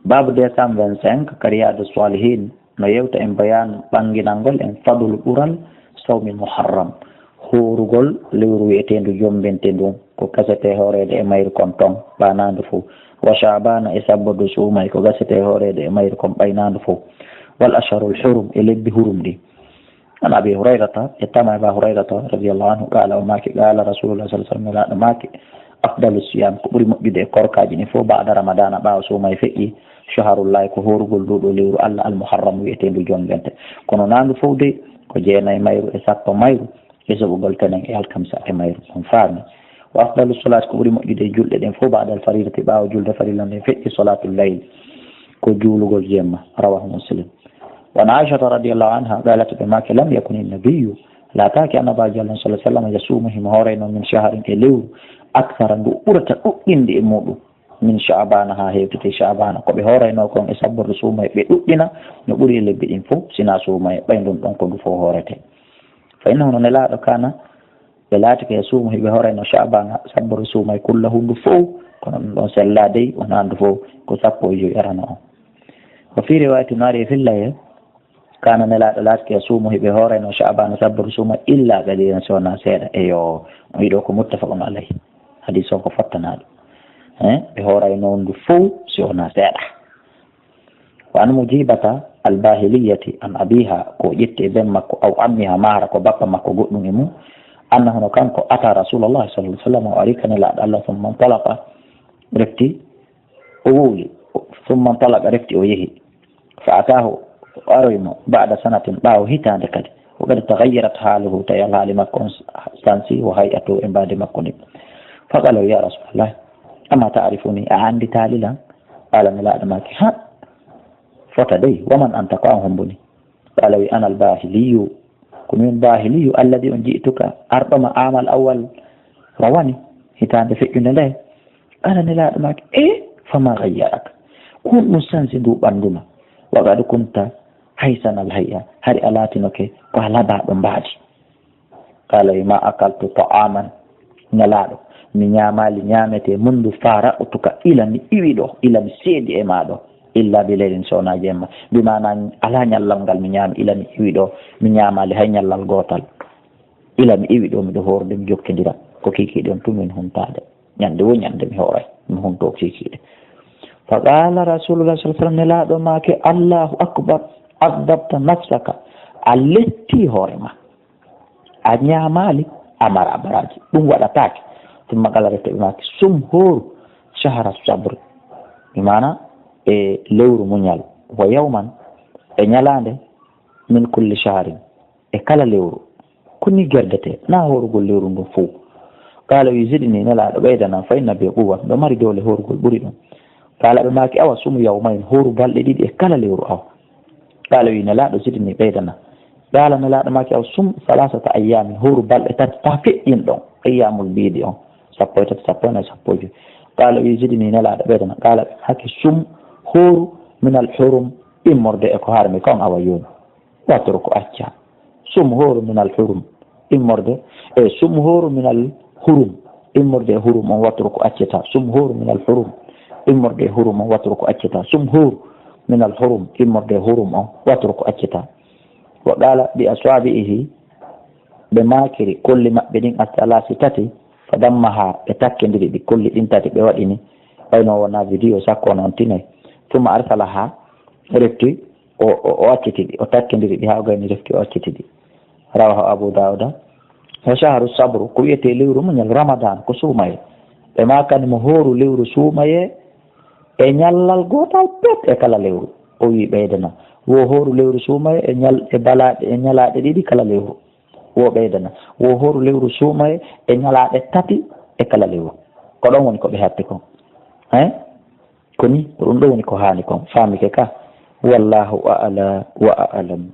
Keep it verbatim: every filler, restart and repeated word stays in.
Baabu deux cent vingt-cinq ka Riyadu Salihin no yewta en bayaanu ɓannginangol en fadlu ɓural sawmi Muharram, hoorugol lewru wi'eteendu jommbente ndun, ko gasetee hooreede e mayru kon ton ɓaanaandu fow, wa Sha'baana e sabbordu suumay ko gasetee hooreede e mayru kon ɓaynaandu fow, wal ashharul hurum e lebbi hurum ɗin. An Abi Hurayrata, e tama e ba Hurayrata radiyallahu anhu, qaala o maaki, qaala Rasulullah sallallahu alaihi wasallam, Nelaaɗo maaki, afdalu siyam, ko ɓuri moƴƴude e korkaaji ɗin fow, ba'da Ramadaana, ɓaawo suumay feƴƴi, shaharullahi, ko hoorugol ndu ɗoo lewru Allah, al Muharram wi'eteendu jommbente. Kono naa ndu fow dey, ko jeenay mayru e sappo mayru, e soɓugol tenen e alkamisa e mayru, on faami. Wa afdalu salaati, ko ɓuri moƴƴude e julɗe ɗen fow, ba'dal fariidati, ɓaawo julde farilla nden feƴƴi, salaatul layl, ko juulugol jemma. Rawahu Muslim. Wa an Aishata radiyallahu anha qalat, ɓe maaki, lam yakuni nabiyyu, laataaki Annabi Jalla sallallahu alaihi wasallam, yasumu, himo hoorayno, min shahrin, e lewru, akthara, ndu ɓurata ɗuɗɗinde e muɗum, min Sha'bana, haa hewtete Sha'bana. Ko ɓe hoorayno kon e sabbordu suumay ɓe ɗuɗɗina, no ɓuri e lebbi ɗin fow, sinaa suumay ɓay ndun ɗon ko ndu fow hoorete. Fa innahu, no Nelaaɗo, kana, ɓe laatike yasumu, hiɓe hoorayno Sha'bana, sabbordu suumay, kullahu, ndu fow, kono ɗum ɗon sellaa dey, wonaa ndu fow, ko sappo e jowi arano on. Wa fi riwayatin, no ari e fillayee, kana, Nelaaɗo laatike yasumu, hiɓe hoorayno Sha'bana, sabbordu suumay, illa qalilan, si wonaa seeɗa. Eyo, on yiɗo ko muttafaqun alayhi. Hadiis on ko fottanaaɗo. Eh, ɓe hoorayno ndu fow, si wonaa seeɗa. Wa an Mujibata al-Bahiliyyati an abiha, ko ƴetti e ben makko, aw ammiha, maa hara ko bappa makko goɗɗum e mum, annahu, no kanko, ata Rasulallah sallallahu alaihi wasallam, o ari ka Nelaaɗo Allah, summa intalaqa, refti o wowli, summa intalaqa, refti o yehi, fa atahu, o aroyi mo, ba'da sanatin, ɓaawo hitaande kadi, wa qad taghayyarat haluhu, tawi alhaali makko on sansi, wa hay'atuhu, e mbaadi makko ndin. Fa qala, ya Rasulallah, ama ta'rifuni, a annditaali lan? Qala, Nelaaɗo maaki, ha, fota dey, wa man anta, ko an hombo ni? Qala, wi, ana al-Bahiliyu, ko min Bahiliyu, alladhi, on ji'tuka, arɗo ma amal awwal, rowani, hitaande feƴƴunde nde. Qala, Nelaaɗo maaki, e, fama ghayyaraka, ko honɗum sansi ndu ɓanndu ma? Wa qad kunta haysan al-hay'a, hari a laatinoke ko a labaaɗo mbaadi. Qala, wi, ma akaltu ta'aman, Nelaaɗo, mi ñaamaali ñaametee, mundu faraqtuka, ila mi iwi ɗo, ila mi seedi e maa ɗo, illa bi laylin, si wonaa jemma. Bi maana, alaa ñallal ngal mi ñaami, ila mi iwi ɗo, mi ñaamaali hay ñallal gootal. Ila mi iwi ɗo, miɗo hoorde, mi jokkindira. Ko kiikiiɗe on tun min huntaade. Ñande wo ñande mi hooray, mi hunto kiikiiɗe. Fa qala Rasulullah sallallahu alaihi wasallam, Nelaaɗo maaki, Allahu akbar, aghdabta nafsaka, a letti hoore ma. A ñaamaali, a mara baraaji. Ɗum waɗataake. Tumma qala, refti ɓe maaki, sum, hooru, shahra sabri. Bi maana, e lewru muñal. Wa yawman, e ñalaande, min kulli shahrin, e kala lewru. Ko ni gerdetee, na hoorugol lewru ndun fow. Qala, wi, zidni, Nelaaɗo, ɓeydana, fa inna bi quwwa, miɗo mari doole hoorugol ɓuri ɗum. Qala, ɓe maaki, awa sum yawmayn, hooru balɗe ɗiɗi e kala lewru, awa. Qala, wi, Nelaaɗo, zidni, ɓeydana. Qala, Nelaaɗo maaki, awa sum salasata ayyamin, hooru balɗe tati, taa feƴƴin ɗon, ayyamul biidi on, sappo e tati, sappo e nayi, sappo e jowi. Qala, wi, zidni, Nelaaɗo, ɓeydana. Qala, ɓe maaki, sum, hooru, minal hurum, immorde e ko harmi kon, awa yooni. Watruk, acca. Sum, hooru, minal hurum, immorde, e sum, hooru, minal hurum, immorde e hurum on, watruk, accita. Sum, hooru, minal hurum, immorde e hurum on, watruk, accita. Sum, hooru, minal hurum, immorde e hurum on, watruk, accita. Wa qala bi aswabi'ihi, ɓe maakiri kolli maɓɓe ɗin, as-salasi, tati, fa dammaha, ɓe takkindiri ɗi kolli ɗin tati, ɓe waɗini, ɓayno wona video, sakko noon tinay. Summa arsalaha, refti, o, o, o acciti ɗi, o takkindiri ɗi haa o gayni refti o acciti ɗi. Rawahu Abu Dawuda. Wa shahru sabru, ko wiyetee lewru muñal, Ramadan, ko suumayee. Ɓe maakani mo hooru lewru suumayee e ñallal gootal pet e kala lewru. O wii ɓeydana. Wo hooru lewru suumayee e ñal-, e balaaɗe, e ñalaaɗe ɗiɗi kala lewru. Wo ɓeydana. Wo hooru lewru suumayee e ñalaaɗe tati e kala lewru. Ko ɗon woni ko ɓe hatti kon. Hein? Ko ni, ko ɗum ɗo woni ko haani kon. Faamike ka. Wallahu a'la wa a'lam.